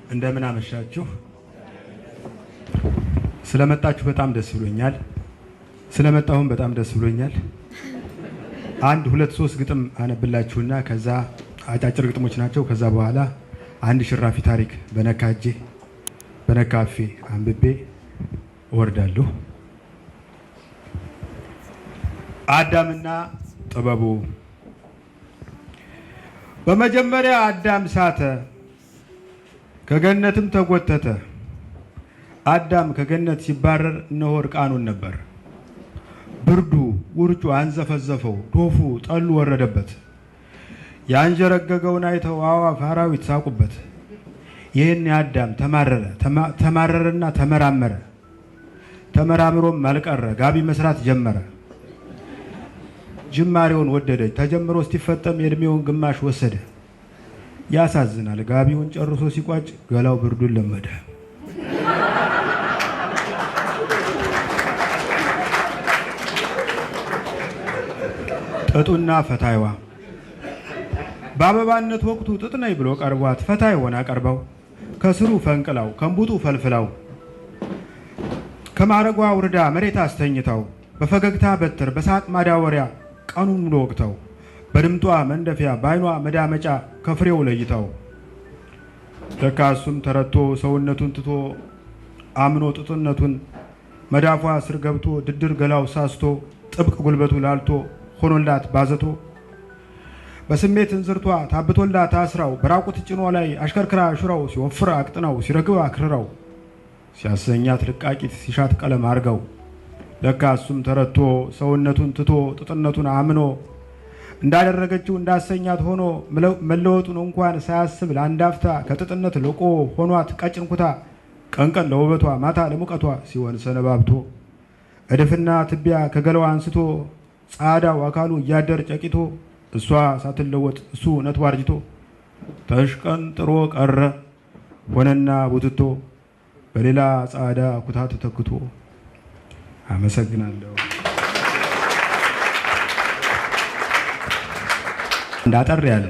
እንደምን አመሻችሁ። ስለመጣችሁ በጣም ደስ ብሎኛል። ስለመጣሁም በጣም ደስ ብሎኛል። 1 2 3 ግጥም አነብላችሁና ከዛ አጫጭር ግጥሞች ናቸው። ከዛ በኋላ አንድ ሽራፊ ታሪክ በነካ እጄ በነካ አፌ አንብቤ እወርዳለሁ። አዳምና ጥበቡ። በመጀመሪያ አዳም ሳተ፣ ከገነትም ተጎተተ። አዳም ከገነት ሲባረር እነሆ እርቃኑን ነበር። ብርዱ ውርጩ አንዘፈዘፈው፣ ዶፉ ጠሉ ወረደበት። ያንዠረገገውን አይተው አዕዋፍ አራዊት ሳቁበት። ይህን አዳም ተማረረ፣ ተማረረና ተመራመረ። ተመራምሮም አልቀረ፣ ጋቢ መስራት ጀመረ። ጅማሬውን ወደደ። ተጀምሮ እስኪፈጠም የእድሜውን ግማሽ ወሰደ። ያሳዝናል። ጋቢውን ጨርሶ ሲቋጭ ገላው ብርዱን ለመደ። ጥጡና ፈታይዋ። በአበባነት ወቅቱ ጥጥ ነኝ ብሎ ቀርቧት ፈታይ ሆና ቀርበው ከስሩ ፈንቅላው ከእንቡጡ ፈልፍላው ከማዕረጓ ውርዳ መሬት አስተኝታው በፈገግታ በትር በሳቅ ማዳወሪያ ቀኑን ሙሉ ወቅተው በድምጧ መንደፊያ በዓይኗ መዳመጫ ከፍሬው ለይተው ለካ እሱም ተረቶ ሰውነቱን ትቶ አምኖ ጥጥነቱን መዳፏ ስር ገብቶ ድድር ገላው ሳስቶ ጥብቅ ጉልበቱ ላልቶ ሆኖላት ባዘቶ በስሜት እንዝርቷ ታብቶላት አስራው በራቁት ጭኗ ላይ አሽከርክራ ሹራው ሲወፍር አቅጥናው ሲረግብ አክርራው ሲያሰኛት ልቃቂት ሲሻት ቀለም አርገው ለካ እሱም ተረቶ ሰውነቱን ትቶ ጥጥነቱን አምኖ እንዳደረገችው እንዳሰኛት ሆኖ መለወጡን እንኳን ሳያስብ ለአንድ አፍታ ከጥጥነት ልቆ ሆኗት ቀጭን ኩታ ቀን ቀን ለውበቷ ማታ ለሙቀቷ ሲሆን ሰነባብቶ እድፍና ትቢያ ከገላዋ አንስቶ ጻዳው አካሉ እያደር ጨቂቶ እሷ ሳትለወጥ እሱ ነትቧ አርጅቶ ተሽቀንጥሮ ቀረ ሆነና ቡትቶ በሌላ ጻዳ ኩታ ተተክቶ። አመሰግናለሁ። እንዳጠር ያለ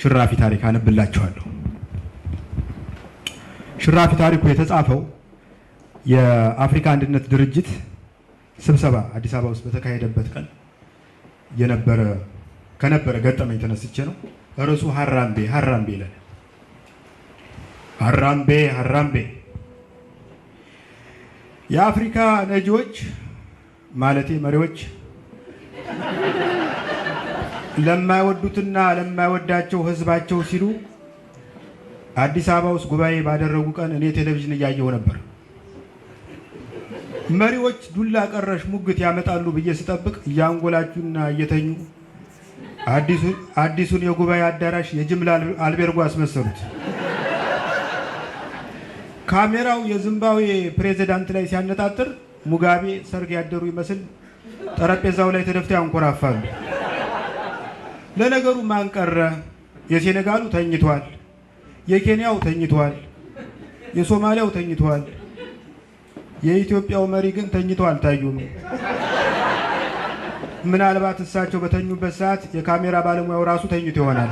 ሽራፊ ታሪክ አነብላችኋለሁ። ሽራፊ ታሪኩ የተጻፈው የአፍሪካ አንድነት ድርጅት ስብሰባ አዲስ አበባ ውስጥ በተካሄደበት ቀን የነበረ ከነበረ ገጠመኝ ተነስቼ ነው። ርዕሱ ሀራምቤ ሀራምቤ ይላል። ሀራምቤ ሀራምቤ። የአፍሪካ ነጂዎች ማለቴ መሪዎች ለማይወዱትና ለማይወዳቸው ሕዝባቸው ሲሉ አዲስ አበባ ውስጥ ጉባኤ ባደረጉ ቀን እኔ ቴሌቪዥን እያየሁ ነበር። መሪዎች ዱላ ቀረሽ ሙግት ያመጣሉ ብዬ ስጠብቅ እያንጎላቹና እየተኙ አዲሱን የጉባኤ አዳራሽ የጅምላ አልቤርጎ አስመሰሉት። ካሜራው የዚምባብዌ ፕሬዚዳንት ላይ ሲያነጣጥር ሙጋቤ ሰርግ ያደሩ ይመስል ጠረጴዛው ላይ ተደፍተው ያንኮራፋሉ። ለነገሩ ማን ቀረ? የሴኔጋሉ ተኝቷል፣ የኬንያው ተኝቷል፣ የሶማሊያው ተኝቷል። የኢትዮጵያው መሪ ግን ተኝተው አልታዩም። ምናልባት እሳቸው በተኙበት ሰዓት የካሜራ ባለሙያው ራሱ ተኝቶ ይሆናል።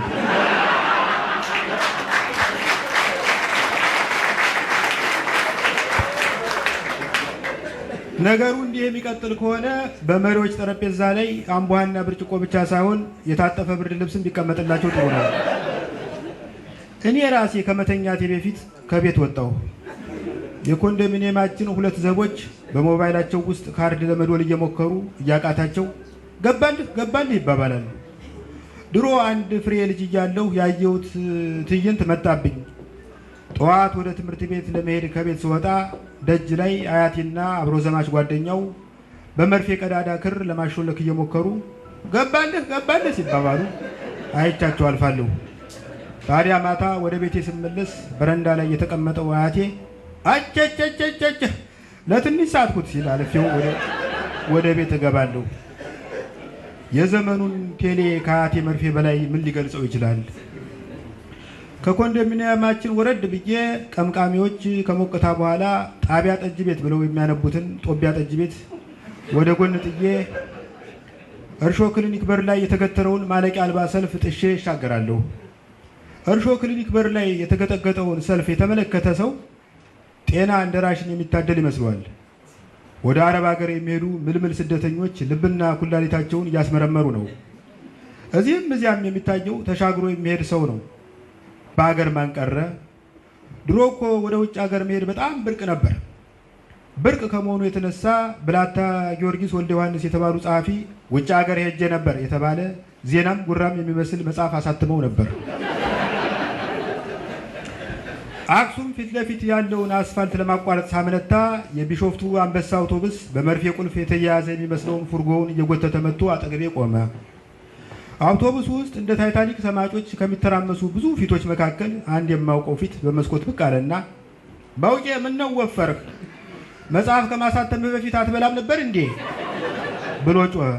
ነገሩ እንዲህ የሚቀጥል ከሆነ በመሪዎች ጠረጴዛ ላይ አምቧና ብርጭቆ ብቻ ሳይሆን የታጠፈ ብርድ ልብስም ቢቀመጥላቸው ጥሩ ነው። እኔ ራሴ ከመተኛቴ በፊት ከቤት ወጣሁ። የኮንዶሚኒየማችን ሁለት ዘቦች በሞባይላቸው ውስጥ ካርድ ለመዶል እየሞከሩ እያቃታቸው ገባልህ ገባልህ ይባባላሉ። ድሮ አንድ ፍሬ ልጅ እያለሁ ያየሁት ትዕይንት መጣብኝ። ጠዋት ወደ ትምህርት ቤት ለመሄድ ከቤት ስወጣ ደጅ ላይ አያቴና አብሮ ዘማች ጓደኛው በመርፌ ቀዳዳ ክር ለማሾለክ እየሞከሩ ገባልህ ገባልህ ሲባባሉ አይቻቸው አልፋለሁ። ታዲያ ማታ ወደ ቤቴ ስመለስ በረንዳ ላይ የተቀመጠው አያቴ አቸቸቸቸ ለትንሽ ሰዓትኩት ሲል አልፌው ወደ ቤት እገባለሁ። የዘመኑን ቴሌ ከአያቴ መርፌ በላይ ምን ሊገልጸው ይችላል? ከኮንዶሚኒየማችን ወረድ ብዬ ቀምቃሚዎች ከሞቅታ በኋላ ጣቢያ ጠጅ ቤት ብለው የሚያነቡትን ጦቢያ ጠጅ ቤት ወደ ጎን ጥዬ እርሾ ክሊኒክ በር ላይ የተገተረውን ማለቂያ አልባ ሰልፍ ጥሼ እሻገራለሁ። እርሾ ክሊኒክ በር ላይ የተገጠገጠውን ሰልፍ የተመለከተ ሰው ጤና እንደ ራሽን የሚታደል ይመስለዋል። ወደ አረብ ሀገር የሚሄዱ ምልምል ስደተኞች ልብና ኩላሊታቸውን እያስመረመሩ ነው። እዚህም እዚያም የሚታየው ተሻግሮ የሚሄድ ሰው ነው። በሀገር ማን ቀረ? ድሮ እኮ ወደ ውጭ ሀገር መሄድ በጣም ብርቅ ነበር። ብርቅ ከመሆኑ የተነሳ ብላታ ጊዮርጊስ ወልደ ዮሐንስ የተባሉ ጸሐፊ ውጭ ሀገር ሄጄ ነበር የተባለ ዜናም ጉራም የሚመስል መጽሐፍ አሳትመው ነበር። አክሱም ፊት ለፊት ያለውን አስፋልት ለማቋረጥ ሳመነታ የቢሾፍቱ አንበሳ አውቶቡስ በመርፌ ቁልፍ የተያያዘ የሚመስለውን ፉርጎውን እየጎተተ መጥቶ አጠገቤ ቆመ። አውቶቡሱ ውስጥ እንደ ታይታኒክ ሰማጮች ከሚተራመሱ ብዙ ፊቶች መካከል አንድ የማውቀው ፊት በመስኮት ብቅ አለና "በውቄ ምነው ወፈርህ? መጽሐፍ ከማሳተምህ በፊት አትበላም ነበር እንዴ?" ብሎ ጮኸ።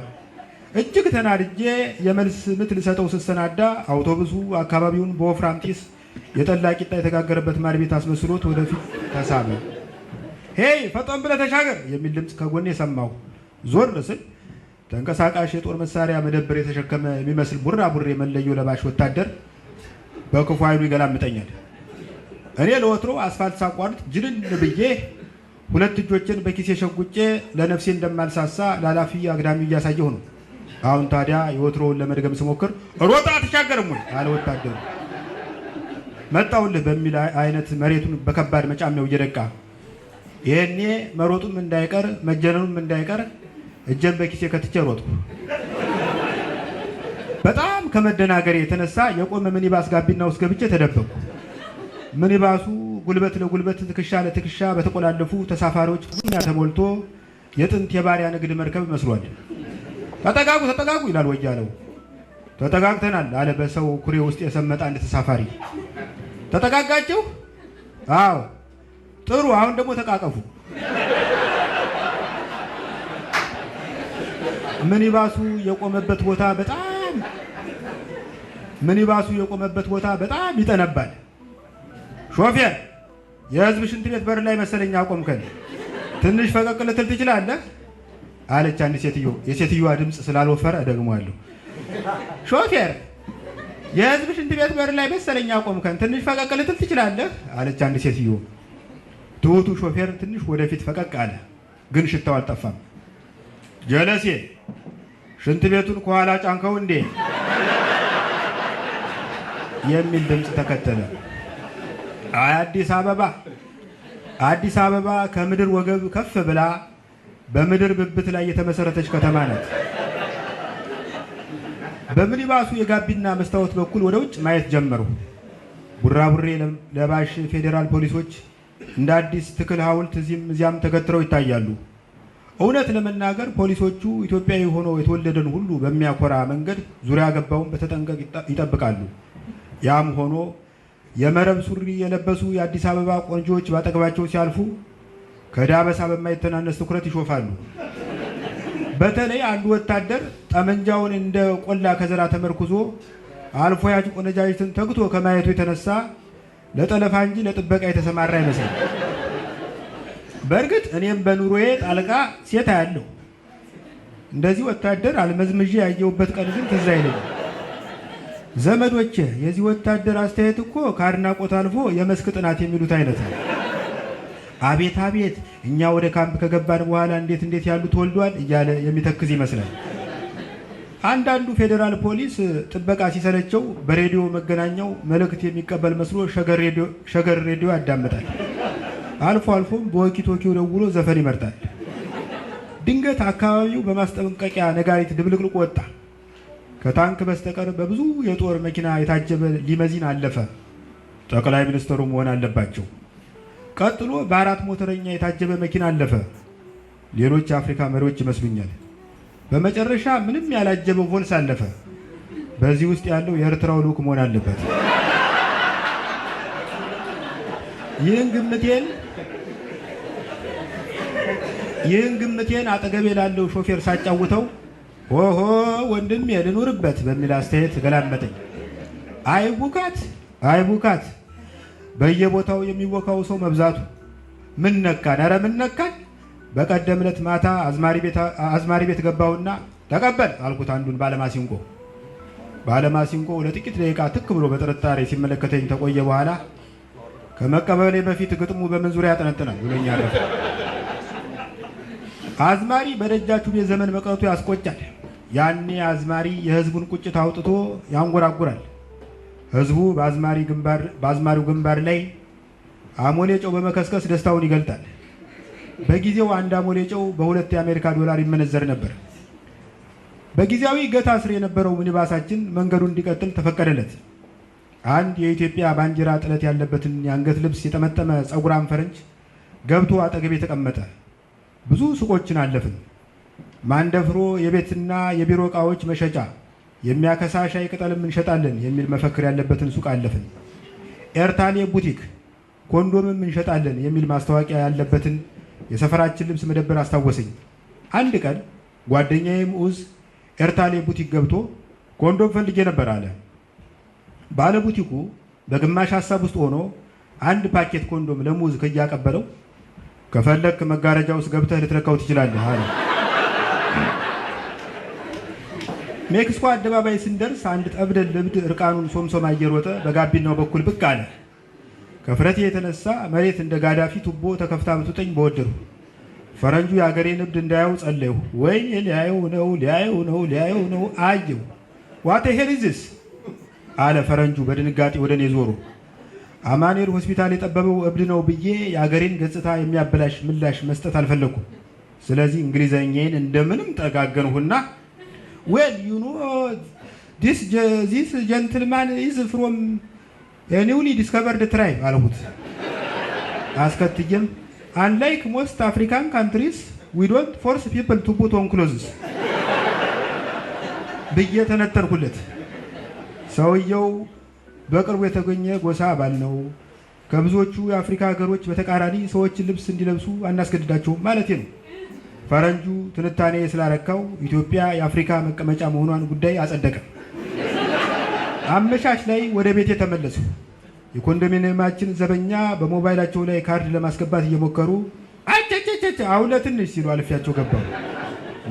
እጅግ ተናድጄ የመልስ ምት ልሰጠው ስሰናዳ አውቶቡሱ አካባቢውን በወፍራም ጢስ የጠላ ቂጣ የተጋገረበት ማድ ቤት አስመስሎት ወደፊት ተሳበ። "Hey ፈጠን ብለህ ተሻገር" የሚል ድምፅ ከጎኔ ሰማሁ። ዞር ስል ተንቀሳቃሽ የጦር መሳሪያ መደብር የተሸከመ የሚመስል ቡራቡሬ መለዮ ለባሽ ወታደር በክፉ ኃይሉ ይገላምጠኛል። እኔ ለወትሮ አስፋልት ሳቋርጥ ጅንን ብዬ ሁለት እጆችን በኪሴ ሸጉጬ ለነፍሴ እንደማልሳሳ ላላፊ አግዳሚ እያሳየሁ ነው። አሁን ታዲያ የወትሮውን ለመድገም ስሞክር "ሮጣ አትሻገርም ወይ?" አለ ወታደሩ። መጣውልህ በሚል አይነት መሬቱን በከባድ መጫሚያው እየደቃ። ይሄኔ መሮጡም እንዳይቀር መጀነኑም እንዳይቀር እጄን በኪሴ ከትቼ ሮጥኩ። በጣም ከመደናገሬ የተነሳ የቆመ ሚኒባስ ጋቢና ውስጥ ገብቼ ተደበቅኩ። ሚኒባሱ ጉልበት ለጉልበት ትከሻ ለትከሻ በተቆላለፉ ተሳፋሪዎች ቡኛ ተሞልቶ የጥንት የባሪያ ንግድ መርከብ መስሏል። "ተጠጋጉ ተጠጋጉ" ይላል ወያለው። "ተጠጋግተናል" አለ በሰው ኩሬ ውስጥ የሰመጠ አንድ ተሳፋሪ። "ተጠጋጋችሁ?" "አዎ።" "ጥሩ፣ አሁን ደግሞ ተቃቀፉ።" ሚኒባሱ የቆመበት ቦታ በጣም ሚኒባሱ የቆመበት ቦታ በጣም ይጠነባል። "ሾፌር፣ የህዝብ ሽንት ቤት በር ላይ መሰለኝ አቆምከን፣ ትንሽ ፈቀቅ ልትል ትችላለህ?" አለች አንድ ሴትዮ። የሴትዮዋ ድምፅ ስላልወፈረ እደግመዋለሁ። "ሾፌር፣ የህዝብ ሽንት ቤት በር ላይ መሰለኝ አቆምከን፣ ትንሽ ፈቀቅ ልትል ትችላለህ?" አለች አንድ ሴትዮ። ትሁቱ ሾፌር ትንሽ ወደፊት ፈቀቅ አለ፣ ግን ሽታው አልጠፋም። "ጀለሴ፣ ሽንት ቤቱን ከኋላ ጫንከው እንዴ?" የሚል ድምፅ ተከተለ። አይ አዲስ አበባ፣ አዲስ አበባ ከምድር ወገብ ከፍ ብላ በምድር ብብት ላይ የተመሰረተች ከተማ ናት። በሚኒባሱ የጋቢና መስታወት በኩል ወደ ውጭ ማየት ጀመሩ። ቡራቡሬ ለባሽ ፌዴራል ፖሊሶች እንደ አዲስ ትክል ሐውልት እዚህም እዚያም ተገትረው ይታያሉ። እውነት ለመናገር ፖሊሶቹ ኢትዮጵያዊ ሆኖ የተወለደን ሁሉ በሚያኮራ መንገድ ዙሪያ ገባውን በተጠንቀቅ ይጠብቃሉ። ያም ሆኖ የመረብ ሱሪ የለበሱ የአዲስ አበባ ቆንጆዎች ባጠገባቸው ሲያልፉ ከዳበሳ በማይተናነስ ትኩረት ይሾፋሉ። በተለይ አንዱ ወታደር ጠመንጃውን እንደ ቆላ ከዘራ ተመርኩዞ አልፎ ያጭ ቆነጃጅትን ተግቶ ከማየቱ የተነሳ ለጠለፋ እንጂ ለጥበቃ የተሰማራ አይመስልም። በእርግጥ እኔም በኑሮዬ ጣልቃ ሴት አያለሁ። እንደዚህ ወታደር አልመዝምዤ ያየሁበት ቀን ግን ትዝ አይለኝም። ዘመዶቼ፣ የዚህ ወታደር አስተያየት እኮ ከአድናቆት አልፎ የመስክ ጥናት የሚሉት አይነት ነው። አቤት አቤት፣ እኛ ወደ ካምፕ ከገባን በኋላ እንዴት እንዴት ያሉ ተወልዷል እያለ የሚተክዝ ይመስላል። አንዳንዱ ፌዴራል ፖሊስ ጥበቃ ሲሰለቸው በሬዲዮ መገናኛው መልእክት የሚቀበል መስሎ ሸገር ሬዲዮ ያዳምጣል። አልፎ አልፎም በወኪ ቶኪው ደውሎ ዘፈን ይመርጣል። ድንገት አካባቢው በማስጠንቀቂያ ነጋሪት ድብልቅልቁ ወጣ። ከታንክ በስተቀር በብዙ የጦር መኪና የታጀበ ሊመዚን አለፈ። ጠቅላይ ሚኒስትሩ መሆን አለባቸው። ቀጥሎ በአራት ሞተረኛ የታጀበ መኪና አለፈ። ሌሎች የአፍሪካ መሪዎች ይመስሉኛል። በመጨረሻ ምንም ያላጀበው ቮልስ አለፈ። በዚህ ውስጥ ያለው የኤርትራው ልዑክ መሆን አለበት። ይህን ግምቴን ይህን ግምቴን አጠገቤ ላለው ሾፌር ሳጫውተው "ሆሆ ወንድሜ ልኑርበት" በሚል አስተያየት ገላመጠኝ። አይ ቡካት፣ አይ ቡካት፣ በየቦታው የሚወካው ሰው መብዛቱ ምን ነካን? ኧረ ምን ነካን? በቀደም ዕለት ማታ አዝማሪ ቤት ገባሁና "ተቀበል" አልኩት አንዱን ባለማሲንቆ። ባለማሲንቆ ለጥቂት ደቂቃ ትክ ብሎ በጥርጣሬ ሲመለከተኝ ተቆየ። በኋላ "ከመቀበሌ በፊት ግጥሙ በምን ዙሪያ ያጠነጥናል?" ብሎኝ አረፈ። አዝማሪ በደጃች ውቤ ዘመን መቅረቱ ያስቆጫል። ያኔ አዝማሪ የህዝቡን ቁጭት አውጥቶ ያንጎራጉራል። ህዝቡ በአዝማሪው ግንባር ላይ አሞሌ ጨው በመከስከስ ደስታውን ይገልጣል። በጊዜው አንድ አሞሌ ጨው በ2 የአሜሪካ ዶላር ይመነዘር ነበር። በጊዜያዊ እገታ ስር የነበረው ሚኒባሳችን መንገዱን እንዲቀጥል ተፈቀደለት። አንድ የኢትዮጵያ ባንዲራ ጥለት ያለበትን የአንገት ልብስ የጠመጠመ ጸጉራም ፈረንጅ ገብቶ አጠገቤ ተቀመጠ። ብዙ ሱቆችን አለፍን። ማንደፍሮ የቤትና የቢሮ ዕቃዎች መሸጫ፣ የሚያከሳ ሻይ ቅጠልም እንሸጣለን የሚል መፈክር ያለበትን ሱቅ አለፍን። ኤርታሌ ቡቲክ ኮንዶምም እንሸጣለን የሚል ማስታወቂያ ያለበትን የሰፈራችን ልብስ መደብር አስታወሰኝ። አንድ ቀን ጓደኛዬ ምዑዝ ኤርታሌ ቡቲክ ገብቶ "ኮንዶም ፈልጌ ነበር" አለ። ባለ ቡቲኩ በግማሽ ሀሳብ ውስጥ ሆኖ አንድ ፓኬት ኮንዶም ለሙዝ እያቀበለው "ከፈለክ መጋረጃ ውስጥ ገብተህ ልትለካው ትችላለህ" አለ። ሜክሲኮ አደባባይ ስንደርስ አንድ ጠብደል እብድ እርቃኑን ሶምሶማ እየሮጠ በጋቢናው በኩል ብቅ አለ። ከፍረቴ የተነሳ መሬት እንደ ጋዳፊ ቱቦ ተከፍታ ብትውጠኝ በወደድሁ። ፈረንጁ የአገሬን እብድ እንዳያየው ጸለይሁ። ወይኔ ሊያየው ነው፣ ሊያየው ነው፣ ሊያየው ነው። አየው። "What the hell is this?" አለ ፈረንጁ በድንጋጤ ወደ እኔ ዞሮ። አማኑኤል ሆስፒታል የጠበበው እብድ ነው ብዬ የአገሬን ገጽታ የሚያበላሽ ምላሽ መስጠት አልፈለግኩም። ስለዚህ እንግሊዘኛዬን እንደምንም ጠጋገንሁና "Well, this gentleman is from newly discovered tribe" አልሁት። አስከትዬም "Unlike most African countries, we don't force people to put on clothes" ብዬ ተነተንኩለት። ሰውየው በቅርቡ የተገኘ ጎሳ አባል ነው። ከብዙዎቹ የአፍሪካ ሀገሮች በተቃራኒ ሰዎችን ልብስ እንዲለብሱ አናስገድዳቸውም ማለት ነው። ፈረንጁ ትንታኔ ስላረካው ኢትዮጵያ የአፍሪካ መቀመጫ መሆኗን ጉዳይ አጸደቀ። አመሻሽ ላይ ወደ ቤቴ ተመለስኩ። የኮንዶሚኒየማችን ዘበኛ በሞባይላቸው ላይ ካርድ ለማስገባት እየሞከሩ አቸቸቸ አሁን ለትንሽ ሲሉ አልፌያቸው ገባሁ።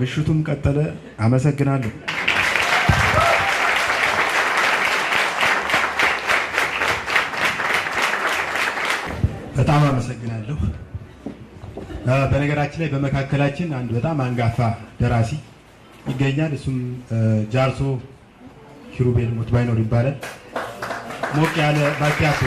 ምሽቱም ቀጠለ። አመሰግናለሁ። በጣም አመሰግናለሁ። በነገራችን ላይ በመካከላችን አንድ በጣም አንጋፋ ደራሲ ይገኛል። እሱም ጃርሶ ኪሩቤል ሞት ባይኖር ይባላል። ሞቅ ያለ ማኪያቶ።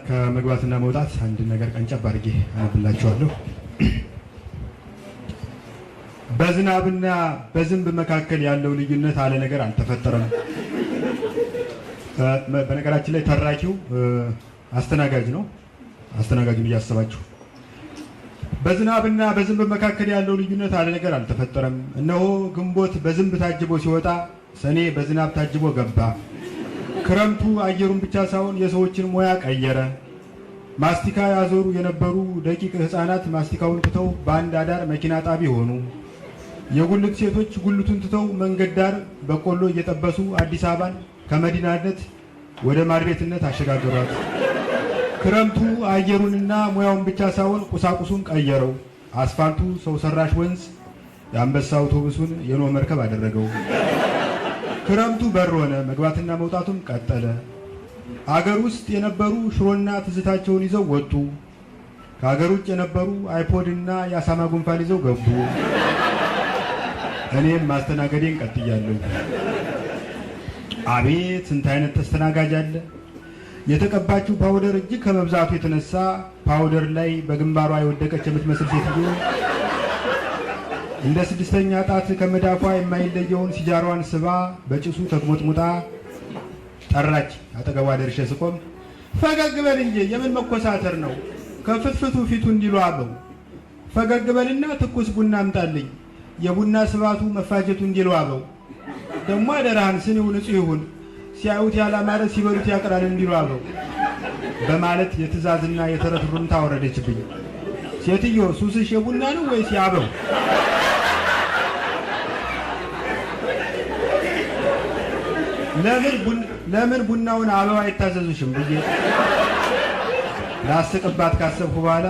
ከመግባትና መውጣት አንድ ነገር ቀንጨብ አድርጌ አነብላችኋለሁ። በዝናብና በዝንብ መካከል ያለው ልዩነት አለ ነገር አልተፈጠረም። በነገራችን ላይ ተራኪው አስተናጋጅ ነው። አስተናጋጁን እያሰባችሁ። በዝናብና በዝንብ መካከል ያለው ልዩነት አለ ነገር አልተፈጠረም። እነሆ ግንቦት በዝንብ ታጅቦ ሲወጣ፣ ሰኔ በዝናብ ታጅቦ ገባ። ክረምቱ አየሩን ብቻ ሳይሆን የሰዎችን ሙያ ቀየረ። ማስቲካ ያዞሩ የነበሩ ደቂቅ ሕፃናት ማስቲካውን ትተው በአንድ አዳር መኪና አጣቢ ሆኑ። የጉልት ሴቶች ጉልቱን ትተው መንገድ ዳር በቆሎ እየጠበሱ አዲስ አበባን ከመዲናነት ወደ ማድቤትነት አሸጋገሯት። ክረምቱ አየሩንና ሙያውን ብቻ ሳይሆን ቁሳቁሱን ቀየረው። አስፋልቱ ሰው ሰራሽ ወንዝ፣ የአንበሳ አውቶቡሱን የኖህ መርከብ አደረገው። ክረምቱ በር ሆነ፣ መግባትና መውጣቱም ቀጠለ። አገር ውስጥ የነበሩ ሽሮና ትዝታቸውን ይዘው ወጡ። ከአገር ውጭ የነበሩ አይፖድና የአሳማ ጉንፋን ይዘው ገቡ። እኔም ማስተናገዴን ቀጥያለሁ። አቤት ስንት አይነት ተስተናጋጅ አለ! የተቀባችው powder እጅግ ከመብዛቱ የተነሳ powder ላይ በግንባሯ የወደቀች የምትመስል ሴትዮ እንደ ስድስተኛ ጣት ከመዳፏ የማይለየውን ሲጃሯን ስባ በጭሱ ተጉመጥሙጣ ጠራች። አጠገቧ ደርሼ ስቆም ፈገግ በል እንጂ የምን መኮሳተር ነው? ከፍትፍቱ ፊቱ እንዲሉ አበው። ፈገግ በልና ትኩስ ቡና አምጣልኝ፣ የቡና ስባቱ መፋጀቱ እንዲሉ አበው። ደግሞ አደራህን ስኒው ንጹህ ይሁን፣ ሲያዩት ያላማረ ሲበሉት ያቅራል እንዲሉ አበው በማለት የትዕዛዝና የተረት ሩምታ አወረደችብኝ። ሴትዮ ሱስሽ የቡና ነው ወይስ የአበው? ለምን ቡናውን አበው አይታዘዙሽም ብዬ ላስቅባት ካሰብኩ በኋላ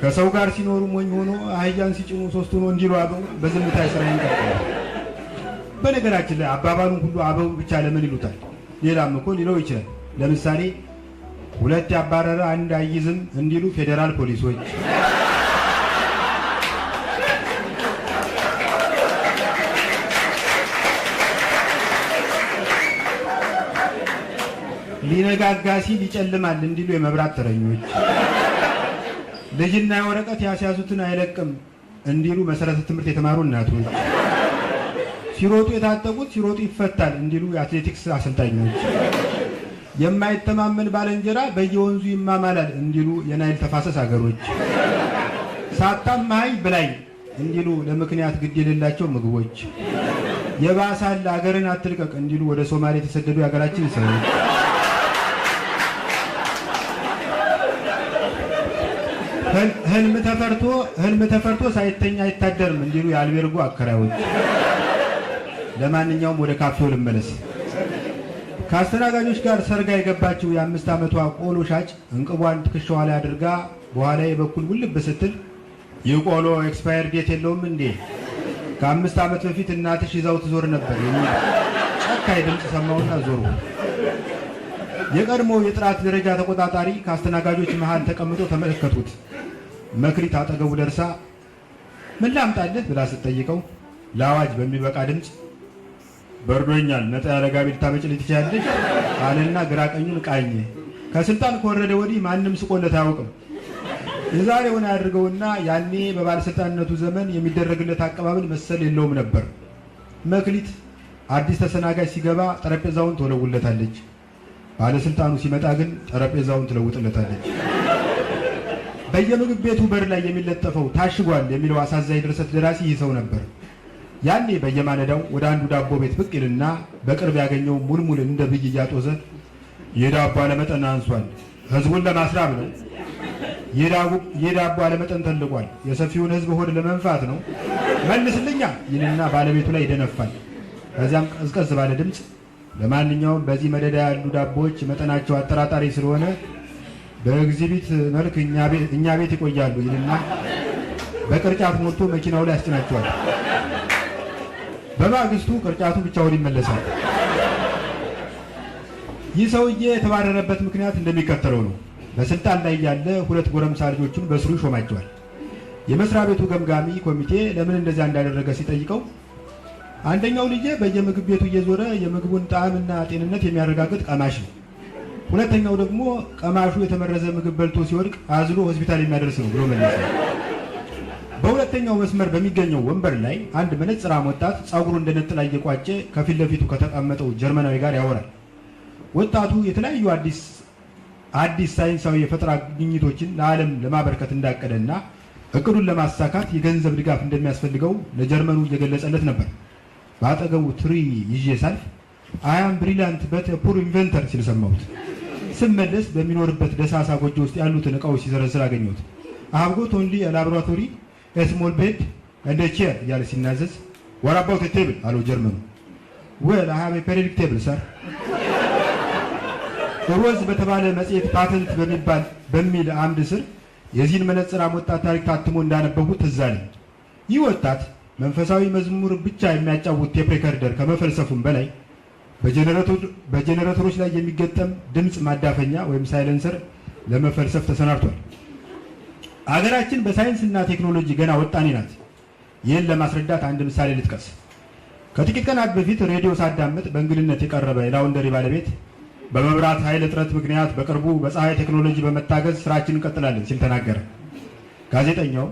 ከሰው ጋር ሲኖሩ ሞኝ ሆኖ አህያን ሲጭኑ ሶስት ሆኖ እንዲሉ አበው በዝምታ ስራዬን ቀጠልኩ። በነገራችን ላይ አባባሉን ሁሉ አበው ብቻ ለምን ይሉታል? ሌላም እኮ ሊለው ይችላል። ለምሳሌ ሁለት ያባረረ አንድ አይይዝም እንዲሉ ፌዴራል ፖሊሶች፣ ሊነጋጋ ሲል ይጨልማል እንዲሉ የመብራት ተረኞች፣ ልጅና ወረቀት ያስያዙትን አይለቅም እንዲሉ መሰረተ ትምህርት የተማሩ እናቶች፣ ሲሮጡ የታጠቁት ሲሮጡ ይፈታል እንዲሉ የአትሌቲክስ አሰልጣኞች፣ የማይተማመን ባልንጀራ በየወንዙ ይማማላል እንዲሉ የናይል ተፋሰስ አገሮች፣ ሳታማኸኝ ብላኝ እንዲሉ ለምክንያት ግድ የሌላቸው ምግቦች፣ የባሳል አገርን አትልቀቅ እንዲሉ ወደ ሶማሌ የተሰደዱ የሀገራችን ሰዎች፣ ህልም ተፈርቶ ሳይተኛ አይታደርም እንዲሉ የአልቤርጎ አከራዮች። ለማንኛውም ወደ ካፌው ልመለስ። ከአስተናጋጆች ጋር ሰርጋ የገባችው የ5 ዓመቷ ቆሎ ሻጭ እንቅቧን ትከሻዋ ላይ አድርጋ በኋላዬ በኩል ውልብ ስትል ይህ ቆሎ expire date የለውም እንዴ? ከ5 ዓመት በፊት እናትሽ ይዛው ትዞር ነበር የሚል ጨካኝ ድምፅ ሰማሁና ዞሩ። የቀድሞው የጥራት ደረጃ ተቆጣጣሪ ከአስተናጋጆች መሃል ተቀምጦ ተመለከቱት። መክሊት አጠገቡ ደርሳ ምን ላምጣልህ ብላ ስትጠይቀው ለአዋጅ በሚበቃ ድምፅ በርዶኛል፣ ነጣ ያለ ጋቢ ልታመጪልኝ ትችያለሽ አለና ግራ ቀኙን ቃኘ። ከስልጣን ከወረደ ወዲህ ማንም ስቆለት አያውቅም። የዛሬውን አያድርገውና ያኔ በባለስልጣንነቱ ዘመን የሚደረግለት አቀባበል መሰል የለውም ነበር። መክሊት አዲስ ተሰናጋጅ ሲገባ ጠረጴዛውን ትወለውለታለች። ባለስልጣኑ ሲመጣ ግን ጠረጴዛውን ትለውጥለታለች። በየምግብ ቤቱ በር ላይ የሚለጠፈው ታሽጓል የሚለው አሳዛኝ ድርሰት ደራሲ ይህ ሰው ነበር። ያኔ በየማለዳው ወደ አንዱ ዳቦ ቤት ብቅ ይልና በቅርብ ያገኘው ሙልሙል እንደ ብይ እያጦዘ የዳቦ አለመጠን አንሷል፣ ህዝቡን ለማስራብ ነው። የዳቦ አለመጠን ተልቋል፣ የሰፊውን ህዝብ ሆድ ለመንፋት ነው። መልስልኛ ይልና ባለቤቱ ላይ ይደነፋል። ከዚያም ቀዝቀዝ ባለ ድምፅ ለማንኛውም በዚህ መደዳ ያሉ ዳቦዎች መጠናቸው አጠራጣሪ ስለሆነ በኤግዚቢት መልክ እኛ ቤት ይቆያሉ ይልና በቅርጫት ሞልቶ መኪናው ላይ ያስጭናቸዋል። በማግስቱ ቅርጫቱ ብቻውን ይመለሳል። ይህ ሰውዬ የተባረረበት ምክንያት እንደሚከተለው ነው። በስልጣን ላይ ያለ 2 ጎረምሳ ልጆቹን በስሩ ይሾማቸዋል። የመስሪያ ቤቱ ገምጋሚ ኮሚቴ ለምን እንደዚያ እንዳደረገ ሲጠይቀው አንደኛው ልጄ በየምግብ ቤቱ እየዞረ የምግቡን ጣዕምና ጤንነት የሚያረጋግጥ ቀማሽ ነው። ሁለተኛው ደግሞ ቀማሹ የተመረዘ ምግብ በልቶ ሲወድቅ አዝሎ ሆስፒታል የሚያደርስ ነው ብሎ መለሰ። በሁለተኛው መስመር በሚገኘው ወንበር ላይ አንድ መነጽራም ወጣት ጸጉሩን እንደ ነጠላ እየቋጨ ከፊት ለፊቱ ከተቀመጠው ጀርመናዊ ጋር ያወራል። ወጣቱ የተለያዩ አዲስ ሳይንሳዊ የፈጠራ ግኝቶችን ለዓለም ለማበርከት እንዳቀደና እቅዱን ለማሳካት የገንዘብ ድጋፍ እንደሚያስፈልገው ለጀርመኑ እየገለጸለት ነበር። በአጠገቡ ትሪ ይዤ ሳልፍ I am brilliant but poor inventor ሲል ሰማሁት። ስመለስ በሚኖርበት ደሳሳ ጎጆ ውስጥ ያሉትን እቃዎች ሲዘረዝር አገኘሁት። I have got only a laboratory, a small bed and a chair እያለ ሲናዘዝ what about a table አለው ጀርመኑ። Well, I have a periodic table, sir. ሮዝ በተባለ መጽሔት ፓተንት በሚል አምድ ስር የዚህን መነጽራም ወጣት ታሪክ ታትሞ እንዳነበብኩት ትዝ አለኝ። ይህ ወጣት መንፈሳዊ መዝሙር ብቻ የሚያጫውት tape recorder ከመፈልሰፉም በላይ በጀነሬተሮች ላይ የሚገጠም ድምጽ ማዳፈኛ ወይም silencer ለመፈልሰፍ ተሰናድቷል። አገራችን በሳይንስና ቴክኖሎጂ ገና ወጣኔ ናት። ይህን ለማስረዳት አንድ ምሳሌ ልጥቀስ። ከጥቂት ቀናት በፊት ሬዲዮ ሳዳምጥ በእንግድነት የቀረበ የ laundry ባለቤት በመብራት ኃይል እጥረት ምክንያት በቅርቡ በፀሐይ ቴክኖሎጂ በመታገዝ ስራችንን እንቀጥላለን ሲል ተናገረ። ጋዜጠኛው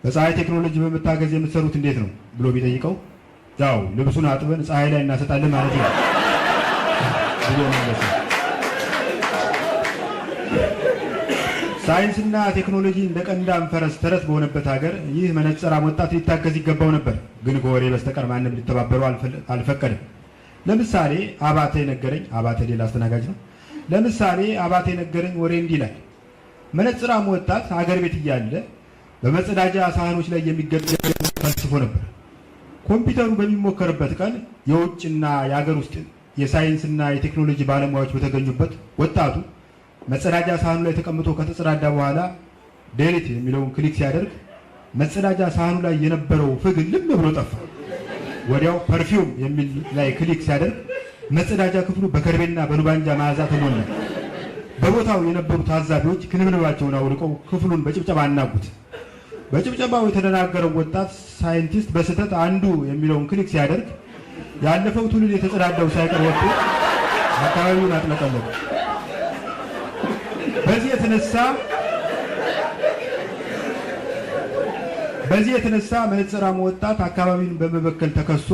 በፀሐይ ቴክኖሎጂ በመታገዝ የምትሰሩት እንዴት ነው ብሎ ቢጠይቀው ያው ልብሱን አጥበን ፀሐይ ላይ እናሰጣለን ማለት ነው ብሎ መለሰ። ሳይንስና ቴክኖሎጂ እንደ ቀንዳም ፈረስ ተረት በሆነበት ሀገር ይህ መነጽራም ወጣት ሊታገዝ ይገባው ነበር። ግን ከወሬ በስተቀር ማንም ሊተባበረው አልፈቀደም። ለምሳሌ አባተ የነገረኝ፣ አባተ ሌላ አስተናጋጅ ነው። ለምሳሌ አባተ የነገረኝ ወሬ እንዲህ ይላል። መነጽራም ወጣት ሀገር ቤት እያለ በመጸዳጃ ሳህኖች ላይ የሚገጠም ፈልስፎ ነበር። ኮምፒውተሩ በሚሞከርበት ቀን የውጭና የሀገር ውስጥ የሳይንስና የቴክኖሎጂ ባለሙያዎች በተገኙበት ወጣቱ መጸዳጃ ሳህኑ ላይ ተቀምጦ ከተጸዳዳ በኋላ delete የሚለውን click ሲያደርግ መጸዳጃ ሳህኑ ላይ የነበረው ፍግ እልም ብሎ ጠፋ። ወዲያው perfume የሚል ላይ click ሲያደርግ መጸዳጃ ክፍሉ በከርቤና በሉባንጃ መዓዛ ተሞላ። በቦታው የነበሩ ታዛቢዎች ክንብንባቸውን አውልቀው ክፍሉን በጭብጨባ አናጉት። በጭብጨባው የተደናገረው ወጣት ሳይንቲስት በስህተት undo የሚለውን click ሲያደርግ ያለፈው ትውልድ የተጸዳዳው ሳይቀር ወጥቶ አካባቢውን አጥለቀለቀ። በዚህ የተነሳ መነጽራሙ ወጣት አካባቢውን በመበከል ተከሶ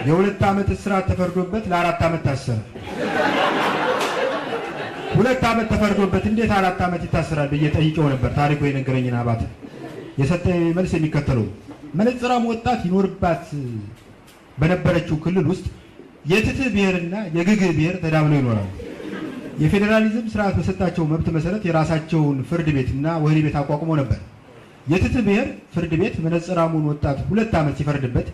የ2 ዓመት እስራት ተፈርዶበት ለ4 ዓመት ታሰረ። 2 ዓመት ተፈርዶበት እንዴት 4 ዓመት ይታሰራል ብዬ ጠይቄው ነበር። ታሪኩ የነገረኝን አባተ የሰጠኝ መልስ የሚከተለው፣ መነጽራሙ ወጣት ይኖርባት በነበረችው ክልል ውስጥ የትት ብሔርና የግግ ብሔር ተዳብለው ይኖራሉ። የፌዴራሊዝም ስርዓት በሰጣቸው መብት መሰረት የራሳቸውን ፍርድ ቤትና ወህኒ ቤት አቋቁሞ ነበር። የትት ብሔር ፍርድ ቤት መነጽራሙን ወጣት 2 ዓመት ሲፈርድበት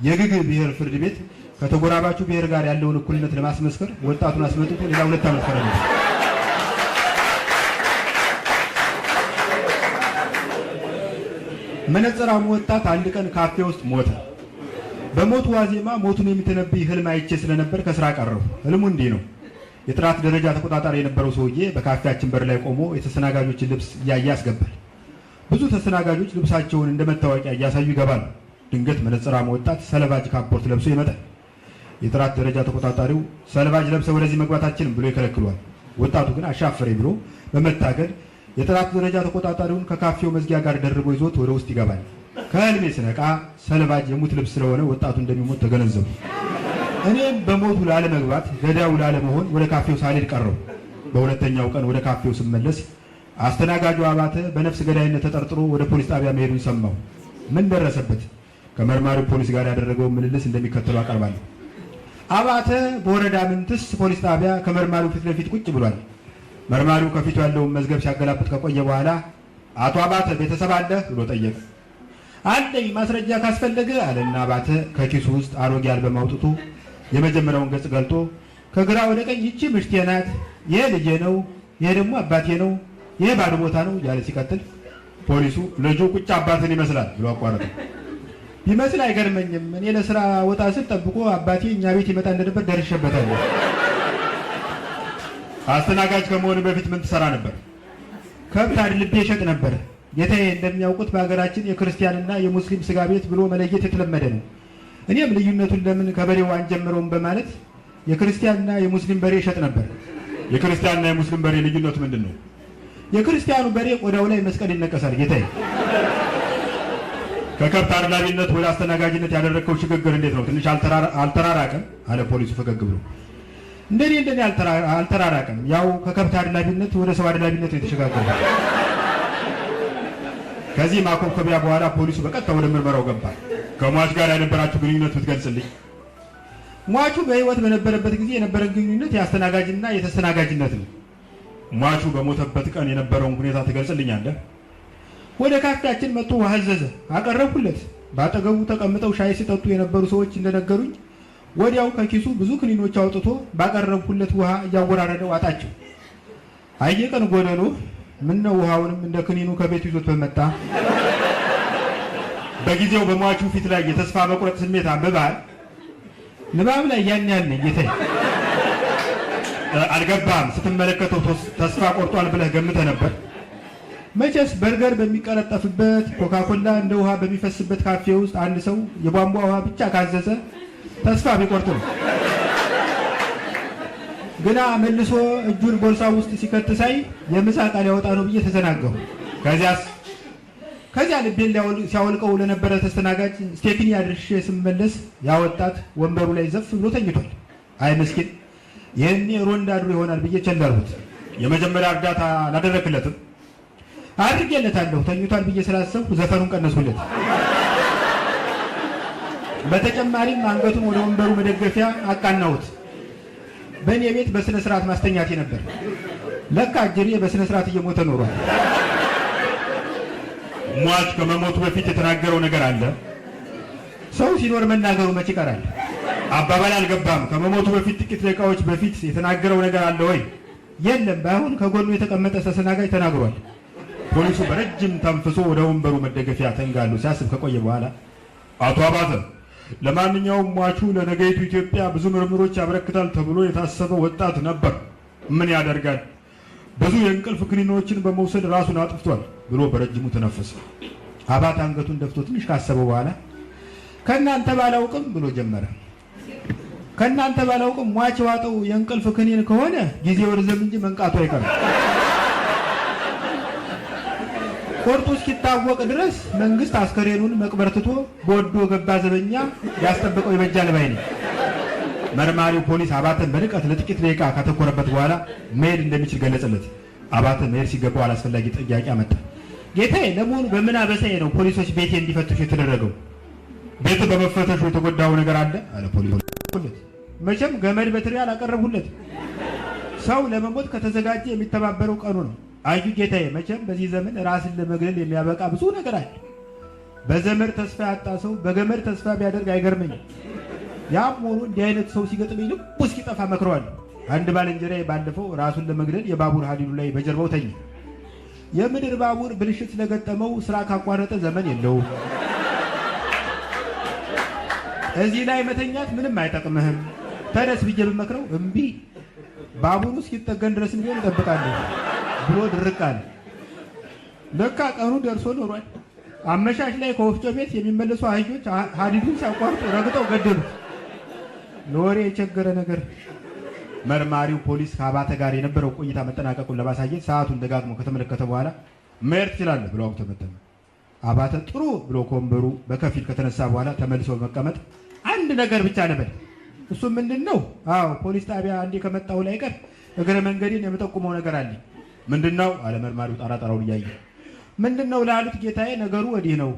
የግግ ብሔር ፍርድ ቤት ከተጎራባቹ ብሔር ጋር ያለውን እኩልነት ለማስመስከር ወጣቱን አስመጥቶ ሌላ 2 ዓመት ፈረደበት። መነጽራሙ ወጣት አንድ ቀን ካፌ ውስጥ ሞተ። በሞቱ ዋዜማ ሞቱን የሚተነብይ ህልም አይቼ ስለነበር ከስራ ቀረሁ። ህልሙ እንዲህ ነው። የጥራት ደረጃ ተቆጣጣሪ የነበረው ሰውዬ በካፌያችን በር ላይ ቆሞ የተስተናጋጆችን ልብስ እያየ ያስገባል። ብዙ ተስተናጋጆች ልብሳቸውን እንደ መታወቂያ እያሳዩ ይገባሉ። ድንገት መነጽራሙ ወጣት ሰልቫጅ ካፖርት ለብሶ ይመጣል። የጥራት ደረጃ ተቆጣጣሪው ሰልቫጅ ለብሰህ ወደዚህ መግባት አትችልም ብሎ ይከለክለዋል። ወጣቱ ግን አሻፈረኝ ብሎ በመታገል የጥራት ደረጃ ተቆጣጣሪውን ከካፌው መዝጊያ ጋር ደርቦ ይዞት ወደ ውስጥ ይገባል። ከህልሜ ስነቃ ሰልቫጅ የሙት ልብስ ስለሆነ ወጣቱ እንደሚሞት ተገነዘብኩ። እኔም በሞቱ ላለመግባት፣ ገዳዩ ላለመሆን ወደ ካፌው ሳልሄድ ቀረሁ። በሁለተኛው ቀን ወደ ካፌው ስመለስ አስተናጋጁ አባተ በነፍስ ገዳይነት ተጠርጥሮ ወደ ፖሊስ ጣቢያ መሄዱን ሰማሁ። ምን ደረሰበት? ከመርማሪው ፖሊስ ጋር ያደረገውን ምልልስ እንደሚከተለው አቀርባለሁ። አባተ በወረዳ ምንትስ ፖሊስ ጣቢያ ከመርማሪው ፊት ለፊት ቁጭ ብሏል። መርማሪው ከፊቱ ያለውን መዝገብ ሲያገላብጥ ከቆየ በኋላ "አቶ አባተ፣ ቤተሰብ አለህ?" ብሎ ጠየቀ። "አለኝ፣ ማስረጃ ካስፈለገ" አለና አባተ ከኪሱ ውስጥ አሮጌ አልበም አውጥቶ የመጀመሪያውን ገጽ ገልጦ ከግራ ወደ ቀኝ "ይቺ ምሽቴ ናት፣ ይሄ ልጄ ነው፣ ይሄ ደግሞ አባቴ ነው፣ ይሄ ባዶ ቦታ ነው" እያለ ሲቀጥል ፖሊሱ "ልጁ ቁጭ አባትን ይመስላል" ብሎ አቋረጠ። "ቢመስል አይገርመኝም። እኔ ለስራ ወጣ ስል ጠብቆ አባቴ እኛ ቤት ይመጣ እንደነበር ደርሼበታለሁ።" "አስተናጋጅ ከመሆን በፊት ምን ትሰራ ነበር?" "ከብት አድልቤ እሸጥ ነበር ጌታዬ። እንደሚያውቁት በሀገራችን የክርስቲያንና የሙስሊም ስጋ ቤት ብሎ መለየት የተለመደ ነው። እኔም ልዩነቱን ለምን ከበሬው አንጀምረውም በማለት የክርስቲያንና የሙስሊም በሬ እሸጥ ነበር።" "የክርስቲያንና የሙስሊም በሬ ልዩነቱ ምንድን ነው?" "የክርስቲያኑ በሬ ቆዳው ላይ መስቀል ይነቀሳል ጌታዬ።" "ከከብት አድላቢነት ወደ አስተናጋጅነት ያደረግከው ሽግግር እንዴት ነው? ትንሽ አልተራራቀም?" አለ ፖሊሱ ፈገግ ብሎ። "እንደኔ እንደኔ አልተራራቀም። ያው ከከብት አድላቢነት ወደ ሰው አድላቢነት ነው የተሸጋገረው።" ከዚህ ማኮብኮቢያ በኋላ ፖሊሱ በቀጥታ ወደ ምርመራው ገባ። "ከሟች ጋር የነበራችሁ ግንኙነት ብትገልጽልኝ።" "ሟቹ በሕይወት በነበረበት ጊዜ የነበረን ግንኙነት የአስተናጋጅና የተስተናጋጅነት ነው።" "ሟቹ በሞተበት ቀን የነበረውን ሁኔታ ትገልጽልኛለህ?" "ወደ ካፌያችን መጥቶ ውሃ አዘዘ፣ አቀረብኩለት። በአጠገቡ ተቀምጠው ሻይ ሲጠጡ የነበሩ ሰዎች እንደነገሩኝ ወዲያው ከኪሱ ብዙ ክኒኖች አውጥቶ ባቀረብኩለት ውሃ እያወራረደ ዋጣቸው። አየቀን ጎደሎ፣ ምነው ውሃውንም እንደ ክኒኑ ከቤቱ ይዞት በመጣ።" "በጊዜው በሟቹ ፊት ላይ የተስፋ መቁረጥ ስሜት አንብበሃል?" "ንባብ ላይ ያን ያህል ነኝ ጌታዬ።" "አልገባህም። ስትመለከተው ተስፋ ቆርጧል ብለህ ገምተህ ነበር?" "መቼስ በርገር በሚቀለጠፍበት፣ ኮካኮላ እንደ ውሃ በሚፈስበት ካፌ ውስጥ አንድ ሰው የቧንቧ ውሃ ብቻ ካዘዘ ተስፋ ቢቆርጥ ነው። ግና መልሶ እጁን ቦርሳ ውስጥ ሲከት ሳይ የምሳ ዕቃ ሊያወጣ ነው ብዬ ተዘናጋሁ።" "ከዚያስ?" "ከዚያ ልቤን ሲያወልቀው ለነበረ ተስተናጋጅ ስቴኪኒ አድርሼ ስመለስ ያ ወጣት ወንበሩ ላይ ዘፍ ብሎ ተኝቷል። አይ ምስኪን፣ ይህኔ ሮንዳ አድሮ ይሆናል ብዬ ቸል አልኩት።" "የመጀመሪያ እርዳታ አላደረክለትም?" አድርጌለታለሁ። ተኝቷል ብዬ ስላሰብኩ ዘፈኑን ቀነስኩለት። በተጨማሪም አንገቱን ወደ ወንበሩ መደገፊያ አቃናሁት። በእኔ ቤት በስነ ስርዓት ማስተኛቴ ነበር። ለካ አጅሬ በስነ ስርዓት እየሞተ ኖሯል። ሟች ከመሞቱ በፊት የተናገረው ነገር አለ? ሰው ሲኖር መናገሩ መች ይቀራል? አባባል አልገባም። ከመሞቱ በፊት ጥቂት ደቂቃዎች በፊት የተናገረው ነገር አለ ወይ? የለም። ባይሆን ከጎኑ የተቀመጠ ተስተናጋጅ ተናግሯል። ፖሊሱ በረጅም ተንፍሶ ወደ ወንበሩ መደገፊያ ተንጋሎ ሲያስብ ከቆየ በኋላ አቶ አባተ፣ ለማንኛውም ሟቹ ለነገይቱ ኢትዮጵያ ብዙ ምርምሮች ያበረክታል ተብሎ የታሰበ ወጣት ነበር። ምን ያደርጋል፣ ብዙ የእንቅልፍ ክኒኖችን በመውሰድ ራሱን አጥፍቷል ብሎ በረጅሙ ተነፈሰ። አባተ አንገቱን ደፍቶ ትንሽ ካሰበው በኋላ ከእናንተ ባላውቅም ብሎ ጀመረ። ከእናንተ ባላውቅም ሟች የዋጠው የእንቅልፍ ክኒን ከሆነ ጊዜው ርዘም እንጂ መንቃቱ አይቀርም። ቁርጡ እስኪታወቅ ድረስ መንግስት አስከሬኑን መቅበር ትቶ በወዶ ገባ ዘበኛ ያስጠብቀው ይበጃል ባይ ነኝ። መርማሪው ፖሊስ አባተን በንቀት ለጥቂት ደቂቃ ካተኮረበት በኋላ መሄድ እንደሚችል ገለጸለት። አባተ መሄድ ሲገባው አላስፈላጊ ጥያቄ አመጣ። ጌታዬ፣ ለመሆኑ በምን አበሳዬ ነው ፖሊሶች ቤቴ እንዲፈትሹ የተደረገው? ቤት በመፈተሹ የተጎዳው ነገር አለ? አለ ፖሊስ። መቼም ገመድ በትሪ አላቀረብሁለት። ሰው ለመሞት ከተዘጋጀ የሚተባበረው ቀኑ ነው። አዩ ጌታዬ፣ መቼም በዚህ ዘመን ራስን ለመግደል የሚያበቃ ብዙ ነገር አለ። በዘመድ ተስፋ ያጣ ሰው በገመድ ተስፋ ቢያደርግ አይገርመኝም። ያም ሆኖ እንዲህ አይነት ሰው ሲገጥመኝ ልቡ እስኪጠፋ መክረዋለሁ። አንድ ባልንጀራዬ ባለፈው ራሱን ለመግደል የባቡር ሀዲዱ ላይ በጀርባው ተኛ። የምድር ባቡር ብልሽት ስለገጠመው ስራ ካቋረጠ ዘመን የለውም። እዚህ ላይ መተኛት ምንም አይጠቅምህም፣ ተነስ ብዬ ብመክረው እምቢ፣ ባቡሩ እስኪጠገን ድረስ ቢሆን እጠብቃለሁ ብሎ ድርቅ አለ። ለካ ቀኑ ደርሶ ኖሯል። አመሻሽ ላይ ከወፍጮ ቤት የሚመለሱ አህዮች ሀዲዱን ሲያቋርጡ ረግጠው ገደሉት። ለወሬ የቸገረ ነገር። መርማሪው ፖሊስ ከአባተ ጋር የነበረው ቆይታ መጠናቀቁን ለማሳየት ሰዓቱን ደጋግሞ ከተመለከተ በኋላ መሄድ ትችላለህ ብሎ አጉተመተመ። አባተ ጥሩ ብሎ ከወንበሩ በከፊል ከተነሳ በኋላ ተመልሶ በመቀመጥ አንድ ነገር ብቻ ልበል። እሱ ምንድን ነው? አዎ ፖሊስ ጣቢያ አንዴ ከመጣሁ ላይ ቀር እግረ መንገዴን የምጠቁመው ነገር አለኝ። ምንድን ነው? አለ መርማሪው ጣራ ጣራውን እያየ። ምንድን ነው ላሉት ጌታዬ፣ ነገሩ ወዲህ ነው።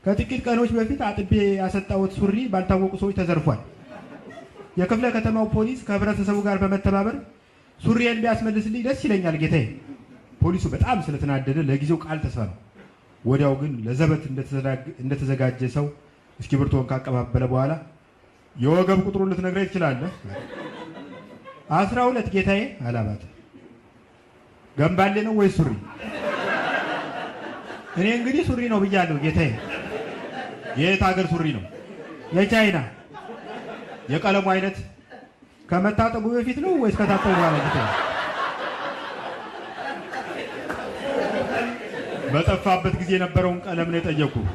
ከጥቂት ቀኖች በፊት አጥቤ ያሰጣሁት ሱሪ ባልታወቁ ሰዎች ተዘርፏል። የክፍለ ከተማው ፖሊስ ከህብረተሰቡ ጋር በመተባበር ሱሪዬን ቢያስመልስልኝ ደስ ይለኛል ጌታዬ። ፖሊሱ በጣም ስለተናደደ ለጊዜው ቃል ተሳነው። ወዲያው ግን ለዘበት እንደተዘጋጀ ሰው እስክሪብቶውን ካቀባበለ በኋላ የወገብ ቁጥሩን ልትነግረኝ ትችላለህ? 12 ጌታዬ አለ አባተ። ገንባሌ ነው ወይስ ሱሪ? እኔ እንግዲህ ሱሪ ነው ብያለሁ ጌታዬ። የየት ሀገር ሱሪ ነው? የቻይና። የቀለሙ አይነት ከመታጠቡ በፊት ነው ወይስ ከታጠቡ በኋላ ጌታዬ? በጠፋበት ጊዜ የነበረውን ቀለም ነው የጠየኩህ።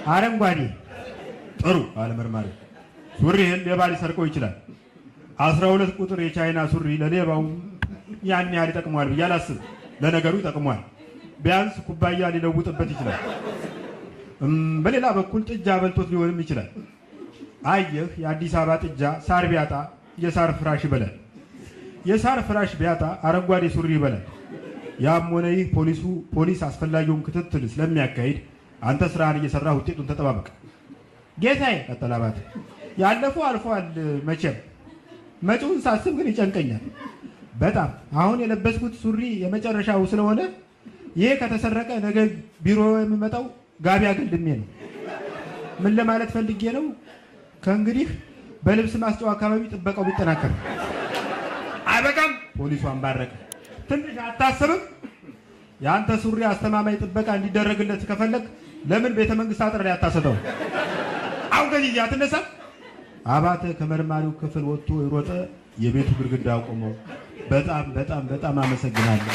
አረንጓዴ። ጥሩ አለ መርማሪው። ሱሪህን ሌባ ሊሰርቀው ይችላል። 12 ቁጥር የቻይና ሱሪ ለሌባው ያን ያህል ይጠቅመዋል ብዬ አላስብም። ለነገሩ ይጠቅመዋል፣ ቢያንስ ኩባያ ሊለውጥበት ይችላል። በሌላ በኩል ጥጃ በልቶት ሊሆንም ይችላል። አየህ፣ የአዲስ አበባ ጥጃ ሳር ቢያጣ የሳር ፍራሽ ይበላል፣ የሳር ፍራሽ ቢያጣ አረንጓዴ ሱሪ ይበላል። ያም ሆነ ይህ ፖሊስ አስፈላጊውን ክትትል ስለሚያካሂድ አንተ ስራህን እየሰራህ ውጤቱን ተጠባበቅ። ጌታዬ ቀጠለ አባተ፣ ያለፈው አልፏል። መቼም መጪውን ሳስብ ግን ይጨንቀኛል በጣም። አሁን የለበስኩት ሱሪ የመጨረሻው ስለሆነ ይሄ ከተሰረቀ ነገ ቢሮ የሚመጣው ጋቢ አገልድሜ ነው። ምን ለማለት ፈልጌ ነው? ከእንግዲህ በልብስ ማስጫው አካባቢ ጥበቃው ቢጠናከር። አይበቃም? ፖሊሱ አንባረቀ። ትንሽ አታስብም? የአንተ ሱሪ አስተማማኝ ጥበቃ እንዲደረግለት ከፈለግ ለምን ቤተ መንግስት አጥር ላይ አታሰጠው? አሁን ከዚህ አትነሳ። አባተ ከመርማሪው ክፍል ወጥቶ የሮጠ የቤቱ ግድግዳ ቆመው። በጣም በጣም በጣም አመሰግናለሁ።